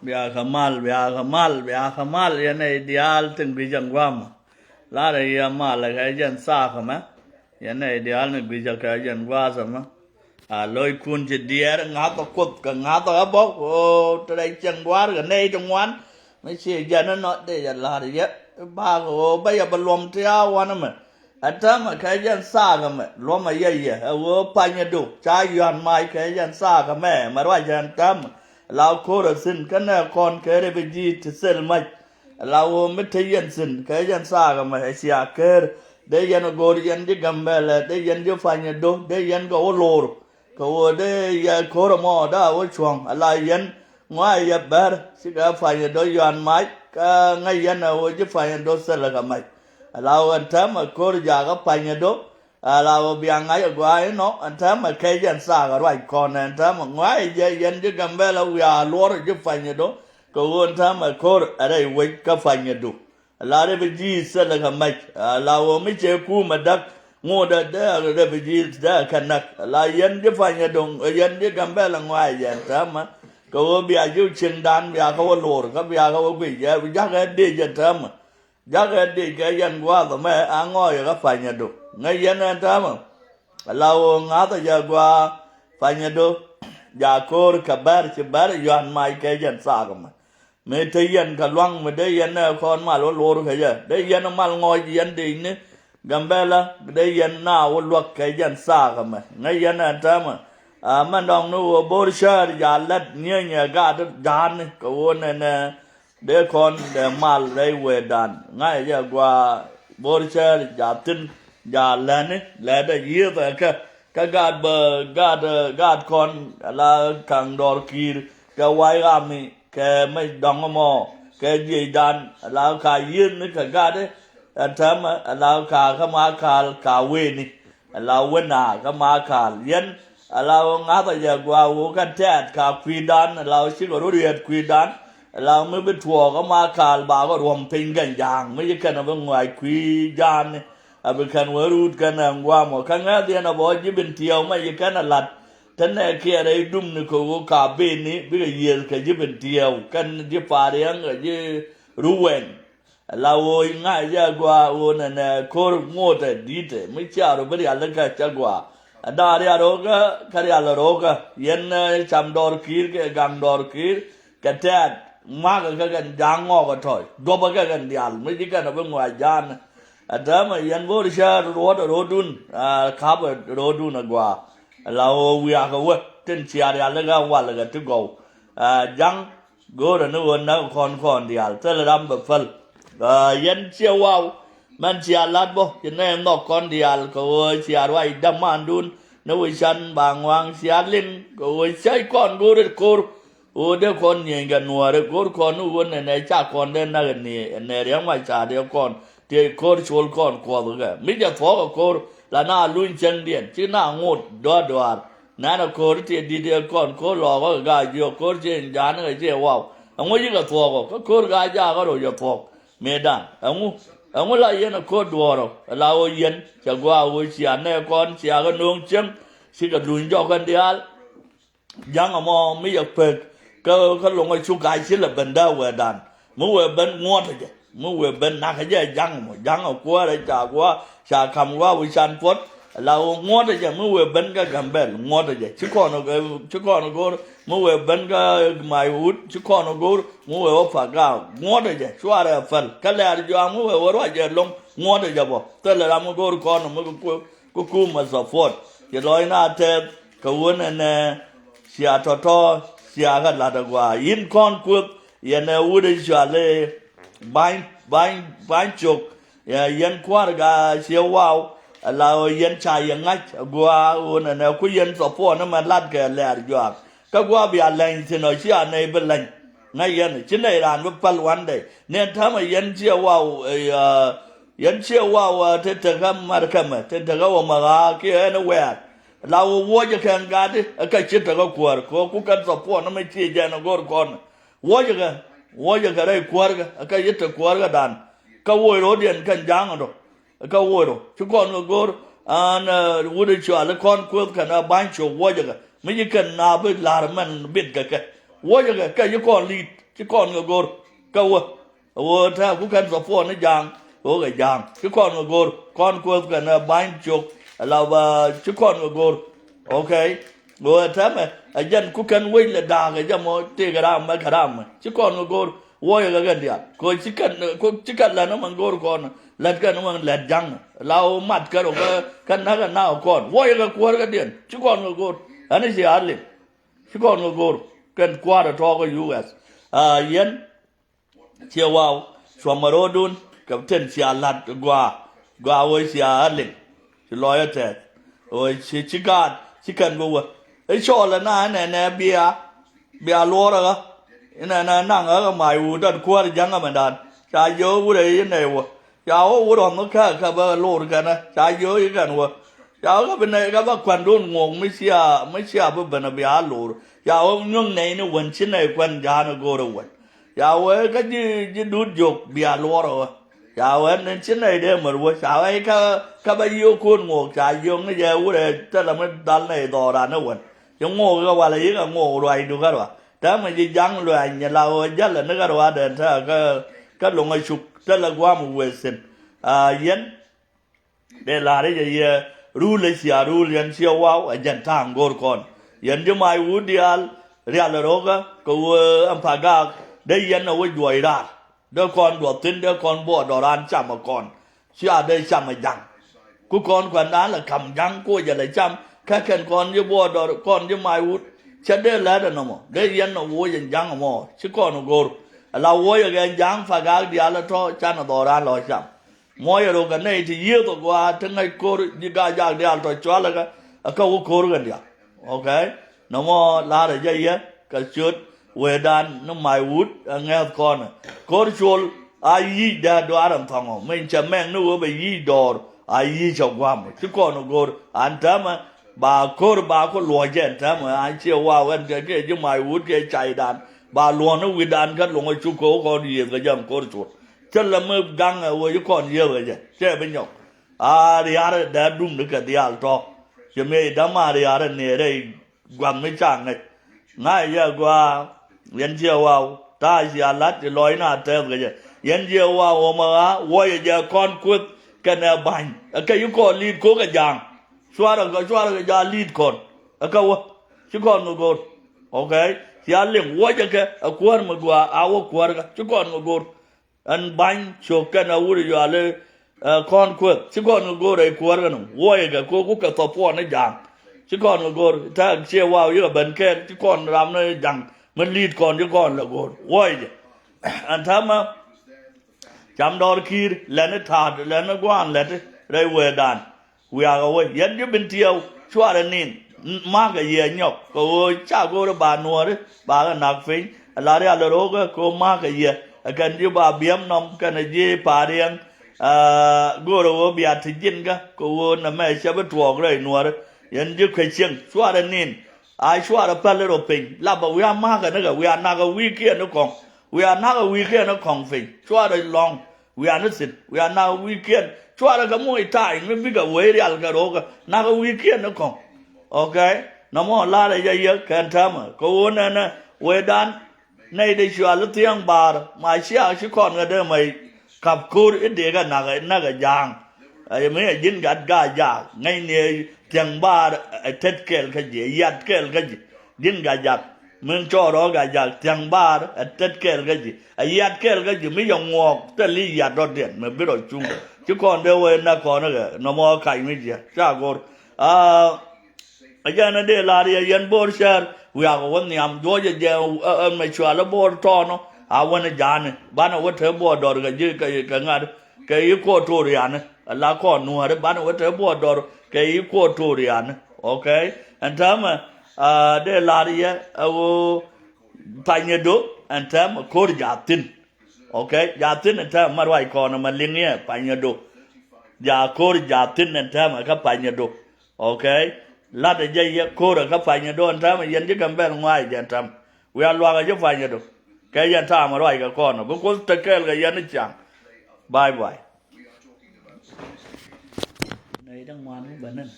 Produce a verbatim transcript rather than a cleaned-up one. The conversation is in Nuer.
Bia kɛ mal, bia kɛ mal, bia kɛ mal, yɛn nɛy diaal tin gui̱c ɛn gua̱a̱mä. Lar ɛ yɛ mal ɛ kɛ jɛn thaak ɛmɛ. Yɛn nɛy diaal ni gui̱c ɛ kɛ jɛn gua̱a̱th ɛmɛ. A lo̱ckun ci diɛɛr ŋa̱th ɛ Kuoth kɛ ŋa̱th ɛ bä. Ɣöö te rɛy cieŋ gua̱a̱r kɛ nɛy ti ŋuan. Mi ci jɛn inɔ dee jɛ la̱r yɛ. Baak ɣöö bä yɛ bä luɔm ti a wanɛ mɛ. Ɛn täämɛ kɛ jɛn thaak ɛmɛ luɔmɛ yɛ yɛ ɛ ɣöö panyɛ do ca yuan mac kɛ jɛn thaak ɛmɛ mɛ ruac ɛn täämɛ. La ko̱r ɛ thi̱n kä nɛ kɔn kɛ rɛp ji̱ ti thil mac. La ɣöö mi te yɛn thi̱n kɛ jɛn thaak ɛmɛ ɛ cia ker. Dee yɛn ɛ go̱o̱r yɛn ji̱ Gambɛlɛ, dee yɛn ji̱ panyɛ do, dee yɛn kɛ wä lo̱r. Kɛ ɣöö dee yɛ ko̱r ɛmɔ dee a wä cuɔ̱ŋ ala yɛn ŋua̱a̱ yɛ bɛr cikɛ panyɛ do yuan mac kä ŋäc yɛn ɛ ɣöö ji̱ panyɛ do thilɛ kɛ mac. Ala ɣöö ɛn täämɛ ko̱r jakä panyɛ do. Ala ɣöö bia ŋa̱c ɛ gua̱a̱ inɔ ɛn täämɛ kɛ jɛn thaak ɛ ruac kɔn ɛn täämɛ ŋua̱a̱ yɛ jɛ yɛn ji̱ Gambɛlɛ wiaa luɔr ji̱ panyɛ do. Kɛ ɣöö ɛn täämɛ ko̱r ɛ rɛy wec kä panyɛ do. Ala rɛp ji̱ thilɛ kɛ mac ala ɣöö mi cɛ kuumɛ däk ŋotdɛ dee rɛp ji̱ dee kɛ näk ala yɛn ji̱ panyɛ do̱ŋ yɛn ji̱ Gambɛlɛ ŋua̱a̱ yɛn täämä. Kɛ ɣöö bia ji̱ cieŋdan bia kɛ wä lo̱r kä bia kɛ wä guic yɛ ja̱kɛ dee jɛ täämä. Ja̱kɛ dee kɛ yɛn gua̱a̱th ɛmɛ a ŋɔɔyɛ kä panyɛ do̱ŋ ŋäc yɛn ɛn täämä. Ala ɣöö ŋa̱thä jɛ gua̱a̱ panyɛ do̱ŋ. Ja ko̱r kɛ bɛr ci bɛr yuan mac kɛ jɛn thaak ɛmɛ. Mi te yɛn kɛ lua̱ŋ mi dee yɛn ɛ kɔn mal wä luɔr kɛ jɛ dee yɛn mal ŋɔɔc yɛn dee ni Gambɛlɛ dee yɛn na wä luäk kɛ jɛn thaak ɛmɛ ŋäc yɛn ɛn täämɛ. A mɛn dɔ̱ŋ ni wä bo̱r cäär ja lät nieny ɛ gaat ja̱a̱ni kɛ wä nɛnɛ dee kɔn dee mal rɛy wëëdan ŋa̱c jɛ gua̱a̱ bo̱r cäär ja thi̱n ja lätni lätdɛ yiëëth ɛ kɛ. Kä gaat bä gaat gaat kɔn ala ka̱ŋ dɔɔr ki̱i̱r kɛ wa̱i̱ ɣami kɛ mec dɔ̱ŋ ɛmɔ kɛ jiɛcdan ala ka yiëëthni kɛ gatdɛ. Ɛn täämɛ ala ka kä ma ka̱a̱l ka wëëni ala wëna kä ma ka̱a̱l yɛn ala ɣöö ŋa̱thä jɛ gua̱a̱ ɣöö kɛn tɛ̈t ka kui̱dan ala ɣöö cikɛ rot riet kui̱dan. Ala ɣöö mi bi tuɔɔk kä ma ka̱a̱l bakɛ ruɔ̱m piny gɛny ja̱a̱ŋ mi ci kɛn ɛ bi ŋuac kui̱ ja̱a̱ni. A bi kɛn wee ruut kɛn ɛn gua̱a̱mɔ kä ŋäth yɛn a bɔ ji̱ bin tiɛɛw mɛ yi kɛn a la̱t. Te nɛ kiɛ rɛy dumni kɛ ɣöö ka beni bikɛ yiëëth kɛ ji̱ bin tiɛɛw kɛn ji̱ pa̱a̱r yɛn kɛ ji̱ ruwɛn. Ala ɣöö ŋa̱c jɛ a gua̱a̱ ɣöö nɛnɛ ko̱r ŋo̱o̱tɛ di̱tɛ mi cia rɔ bi rialikä cä gua̱a̱. A da̱a̱ rial ro̱o̱kä kä rial ro̱o̱kä yɛn cam dɔɔr ki̱i̱r kɛ gaŋ dɔɔr ki̱i̱r. Kɛ tɛ̈t ŋua̱kä kɛ kɛn ja̱a̱ŋ ŋɔɔk ɛ tɔ̱ duɔpä kɛ kɛn diaal mi ji̱ kɛn ɛ bi ŋua̱c ja̱a̱n. Ɛ täämɛ yɛn bo̱o̱r cäär ruɔ̱t ɛ ro̱o̱dun. Ka̱p ɛ ro̱o̱dun ɛ gua̱a̱. Ɛ la ɣöö wiakä wä tin cia rialikä walkä ti gɔw. Ja̱ŋ go̱o̱rä ni ɣöö näk kɔn kɔn diaal thilɛ ram bɛ päl. Yɛn ciɛ waw. Mɛn cia la̱t bä ci nɛ nhɔk kɔn diaal kɛ ɣöö cia ruac dämandun ni wi̱c can ba ŋua̱a̱ŋ cia liŋ kɛ ɣöö cäc kɔn go̱o̱r ret ko̱r. Ɣöö dee kɔn nyieenykɛ nuääri go̱o̱r kɔn ni ɣöö nɛnɛ ca kɔn dee näk ɛ ni ɛ nɛ riäŋ mac ca dee kɔn ti ko̱r col kɔn kuɔth kɛ mi jɛ thuɔ̱k ɛ ko̱r la na luny cäŋdiɛn ci na ŋot dɔ̱a̱r dɔ̱a̱r. Nɛn ɛ ko̱r ti di̱t ɛ kɔn ko̱r lɔɔk ɛ gaa jiök ko̱r ci in ja̱a̱n kɛ ci ɛ waw. Ɛŋu cikɛ thuɔ̱k ɔ kä ko̱r gaa jaak kä ro̱c ɛ thuɔ̱k. Mëëdan ɛŋu ɛŋu la yɛn ɛ ko̱r duɔ̱ɔ̱r ɔ ɛ la ɣöö yɛn cɛ guaak ɣöö cia nɛ kɔn cia kɛ nööŋ cieŋ. Cikɛ luny jɔk kɛn diaal. Ja̱ŋ ɛmɔ mi yɛ pek kä kä loŋ ɛ cuk a ci lɛ ben dee wɛɛdan. Mi wëë ben ŋuɔ̱t ɛ jɛ mi wëë ben nak ɛ jɛ ja̱ŋ ɛmɔ ja̱ŋ ɛ kuäärɛ ca gua̱a̱ ca ka̱m gua̱a̱ wi̱i̱ can puɔ̱t. La ɣöö ŋuɔ̱t ɛ jɛ mi wëë ben kä Gambɛl ŋuɔ̱t ɛ jɛ ci kɔn ci kɔn go̱o̱r mi wëë ben kä Maiwut ci kɔn go̱o̱r mi wëë wä Pagaaw ŋuɔ̱t ɛ jɛ cuarɛ ɛ päl kä lɛɛr juaam mi wëë wä ruac ɛ loŋ ŋuɔ̱t ɛ jɛ bɔ thilɛ ram mi go̱o̱r kɔn mi ku ku ku mɛ support. Ci lɔc na tɛth kɛ wun ɛnɛ cia tɔ̱tɔ̱ cia kɛ la̱t ɛ gua̱a̱ yin kɔn kueth yɛn ɛ wut ɛ cual i̱ ba̱ny ba̱ny ba̱ny cok. Yɛn kua̱r ga ciɛ waw. Ala ɣöö yɛn ca yɛ ŋa̱c ɛ gua̱a̱ wun ɛnɛ ku yɛn support ni mɛ la̱t kɛ lɛɛr juaak. Kä gua̱a̱ bia lɛny thin ɔ cia nɛy bi lɛny. Ŋäc yɛn ci nɛy raan bi päl one day ni ɛn täämɛ yɛn ciɛ waw. Yɛn ciɛ waw te tekä mɛr kɛmɛ te tekä wä mɛ ɣaa kiɛ ɛn wɛɛr. La wä wuɔcɛ kɛn gatdi ɛ kɛ ci tekä kuäär kɛ ku kɛn support ni mɛ ciɛ jɛn ɛ go̱r kɔn. Wuɔcɛ kɛ wuɔcɛ kɛ rɛy kuäärkɛ ɛ kɛ ci te kuäärkädan. Kä wuɔc ro̱diɛn kɛn ja̱a̱ŋ ɛ dɔ̱. Kä wuɔc rɔ ci kɔn kɛ go̱r an wut ɛ cual i̱ kɔn kueth kɛn ɛ ba̱ny cok wuɔcɛ kɛ mi ci kɛn na bi la̱r mɛn bit kɛ kɛ. Wuɔcɛ kɛ kɛ ci kɔn li̱i̱t. Ci kɔn kɛ go̱r kä wä. Wä tɛ ku kɛn support ni ja̱a̱ŋ. Wä kɛ ja̱a̱ŋ ci kɔn kɛ go̱r kɔn kuäth kɛn ɛ ba̱ny ciök. Ala ba ci kɔn kɛ go̱r. Okay. Wä tɛmɛ ɛ jɛn ku kɛn wec lɛ da̱a̱k ɛ jɛ mɔ tëëkɛ ram mɛ kɛ ram mɛ ci kɔn kɛ go̱r. Wuɔyɛ kɛ kɛn diaal kɛ ci kɛn kɛ ci kɛn lɛn mɛ go̱r kɔn lɛt kɛn mɛ lɛt ja̱ŋ. La wä mat kɛ rɔ kɛ kɛn näk kɛ nak kɔn wuɔyɛ kɛ kuäär kɛ diɛn ci kɔn kɛ go̱r. Ɛn ci a liŋ. Ci kɔn kɛ go̱r kɛn kua̱r ɛ tɔɔk ɛ U S. A yɛn ciɛ waw cuɔmɛ ro̱o̱dun kɛ ten cia la̱t gɔaa. Gɔaa wee cia a liŋ ci lɔɔyä tɛth. Wee ci ci gaat ci kɛn bi wä i̱ cɔɔl ɛ na ɛnɛ nɛ bia bia luɔɔr ɛ ɣä. Inɛ nɛ naŋ ɛ ɣä mac wut dat kuäär ja̱ŋ ɛmɛdan ca jiɛ wä wut ɛ i̱ nɛy wä. Ca wä wut ɣɔn mi kääk kä bä loor kɛnɛ ca jiök i̱ kɛn wä. Ca wä kä bi nɛy kä bä kuandun ŋuɔk mi cia mi cia bi ben a bia loor. Ca wä nyuäŋ nɛy ni wän ci nɛy kuan ja̱a̱n a go̱o̱r a wän. Ca wä kä ji̱ ji̱ duut jiök bia luɔr a wä. Ca wä ni ci nɛy dee mär wä ca wä kä kä bä yiök kun ŋuɔk ca jiök ni jɛ wut ɛ thilɛ mi dhal nɛy dhɔɔran a wän. Ci ŋuɔk kä walɛ yi̱k a ŋuɔk ruacdu kä ruac. Täämɛ ji̱ ja̱ŋ luɛɛny nyɛ la ɣöö jälɛ ni kä ruaadɛ tääkä kä lo̱ŋ a cuk tälɛ gua̱a̱m wëë thi̱n. A yɛn dee la̱r i̱ jɛ yɛ ruul ɛ cia ruul yɛn ciɛ waw ɛ jɛn ta̱a̱ŋ go̱o̱r kɔn. Yɛn ji̱ mac wut diaal rial ɛ ro̱kä kɛ ɣöö ɛn pagaak dee yɛn ɛ wä juɔc raar. Dee kɔn duɔth thi̱n dee kɔn buɔɔdɔ raan cam ɛ kɔn. Cia dee cam ɛ ja̱ŋ. Ku kɔn kuɛn daan lɛ ka̱m ja̱ŋ ku jɛ lɛ cam kä kɛn kɔn ji̱ buɔɔdɔ kɔn ji̱ mac wut. Cɛ dee lɛt ɛ nɔmɔ dee yɛn ɛ woc ɛn ja̱ŋ ɛmɔ ci kɔn ɛ go̱o̱r. Ɛ la woc ɛ kɛ ja̱ŋ pagaak diaal ɛ tɔ̱ can ɛ dhɔran lɔ cam. Muɔcɛ rok kɛ nɛy ti yiëëth ɛ gua̱a̱ ti ŋäc ko̱r ji̱ ga̱a̱c jaak diaal tɔ̱ cualɛ kɛ ɛ kä wä ko̱r kɛn diaal. Okay. Nɔmɔ la̱rä jɛ yɛ kɛ ciöt wëëdan ni mac wut ɛ ŋɛ̈th kɔnɛ. Ko̱r col a yic dee duaar ɛn thɔŋɔ min cɛ mɛŋ ni wee bɛ yic dɔɔr a yic cɛ gua̱a̱m ci kɔn go̱r an täämɛ ba ko̱r ba ku luɔ̱c jɛ ɛn täämɛ an ciɛ waw ɛn kɛ kɛ ji̱ mac wut kɛ caydan ba luɔ̱n ni wi̱dan kä luɔ̱ŋ ɛ cuk kɛ wä kɔn yiëth kɛ jɛ ɛn ko̱r col. Thilɛ mi gaŋ ɛ wee ci kɔn yiëth kɛ jɛ cɛ bi nyɔk. A ria̱r dee dum ni kɛ diaal tɔ ci mëë däm a ria̱r ni rɛy gua̱th mi ca ŋäc. Ŋa̱c yɛ gɔaa yɛn ciɛ waw ta̱a̱ cia la̱t ci lɔc na tɛth kɛ jɛ yɛn ciɛ waw ɣöm ɛ ɣa̱ wuɔyɛ jɛ kɔn kueth kɛnɛ ba̱ny ɛ kɛ yi kɔn li̱i̱t ko̱k ɛ ja̱a̱ŋ. Cuarɛ kɛ cuarɛ kɛ ja̱a̱ŋ li̱i̱t kɔn ɛ kɛ wä ci kɔn kɛ go̱r. Okay. Cia liŋ wuɔcɛ kɛ ɛ kuäär mi gɔaa a wä kuäär kɛ ci kɔn kɛ go̱r. Ɛn ba̱ny cok kɛn a wut yuali kɔn kueth ci kɔn kɛ go̱o̱r rɛy kuäär kɛn wuɔyɛ kɛ ko̱o̱k ku kɛ thɔpuɔn ni ja̱a̱ŋ. Ci kɔn kɛ go̱o̱r ta̱a̱ ciɛ waw yikɛ ben kɛɛl ci kɔn ram ni ja̱ŋ mi li̱i̱t kɔn ci kɔn lɛ go̱o̱r wuɔyɛ jɛ. Ɛn täämɛ cam dɔɔr ki̱i̱r lɛn ni ta̱a̱t lɛn ni gua̱a̱n lɛt rɛy wëëdan. Wiakä wä yɛn ji̱ bin tiɛw cuarɛ nin ma̱a̱kä yɛ nyɔk kɛ ɣöö ca go̱o̱ri ba nuɔ̱ɔ̱ri ba kɛ nak piny. Ɛ la rial ɛ ro̱o̱kä kɛ ɣöö ma̱a̱kä yɛ ɛ kɛn ji̱ ba biɛm nɔm kɛnɛ ji̱ pa̱a̱r yɛn. Go̱o̱rɛ ɣöö bia ti ji̱nkä kɛ ɣöö nɛmɛ cɛ bi tuɔɔk rɛy nuɔ̱ɔ̱ri. Yɛn ji̱ kɛ cieŋ cuarɛ nin a cuarɛ päl rɔ piny lapɛ wiaa ma̱a̱kä nikɛ wiaa nak ɛ wi̱i̱kiɛn ni kɔŋ. Wiaa nak ɛ wi̱i̱kiɛn ni kɔŋ piny cuarɛ lɔ̱ŋ. Wiaa ni thi̱n wiaa nak wi̱i̱kiɛn cuarɛ kɛ muɔc ta̱a̱c mi bikɛ wee rial kɛ ro̱o̱kä nak wi̱i̱kiɛn ni kɔ̱ŋ. Okay. Nɔmɔ la̱rɛ jɛ yɛ kɛn täämɛ kɛ ɣöö nɛnɛ wee dan nɛy dee cual i̱ thiäŋ baar ma ciaak ci kɔn kɛ dee mɛy ka̱p ko̱r i̱ dee kɛ nak nak ɛ ja̱a̱ŋ. Ɛ mi ɛ ji̱n gat gaa jaak ŋäcni thiäŋ baar ɛ tet kɛɛl kä ji̱ ɛ yat kɛɛl kä ji̱. Ji̱n gat jak min cɔɔr ɔ gat jak thia̱ŋ baar ɛ tet kɛɛl kä ji̱ ɛ yat kɛɛl kä ji̱ mi yɛ ŋuɔɔk thil i̱ yat dɔ̱diɛn mi bi rɔ cuŋ. Ci kɔn dee wee na kɔn ɛ nɔmɔ kac mi jiɛ ca go̱r. Aa ɛ jɛn ɛ dee lar yɛ yɛn bo̱o̱r cäär wiak ɛ wä nhiam juɔc ɛ jɛ ɛ mɛ cual ɛ bo̱o̱r tɔɔnɔ. A wän ɛ ja̱a̱ni banɛ wä te buɔɔr dɔr kɛ ji̱ kɛ ŋa̱t kɛ i̱ kuɔɔr to̱o̱r yani. Ɛ la kɔn nuääri banɛ wä te buɔɔr dɔr kɛ i̱ kuɔɔr to̱o̱r yani. Okay. Ɛn täämɛ dee lar yɛ ɛ ɣöö panyɛ do̱ ɛn täämɛ ko̱r jaathin. Okay. Jaathin ɛn täämɛ ma ruac kɔn ɛmɛ liŋ yɛ panyɛ do̱. Jaa ko̱r jaathin ɛn täämɛ kä panyɛ do̱. Okay. Latdɛ jɛ yɛ ko̱r ɛ kä panyɛ do̱ ɛn täämɛ yɛn ji̱ kɛm bɛl ŋua̱a̱c jɛ ɛn täämɛ. Wiaa luakä ji̱ panyɛ do̱ kɛ yɛn ta̱a̱mɛ ruac kɛ kɔn ɛ bi kuoth te kɛɛl kɛ yɛn ni ca̱ŋ. Bye bye. Nɛy dee ŋuan mi bä nɛn.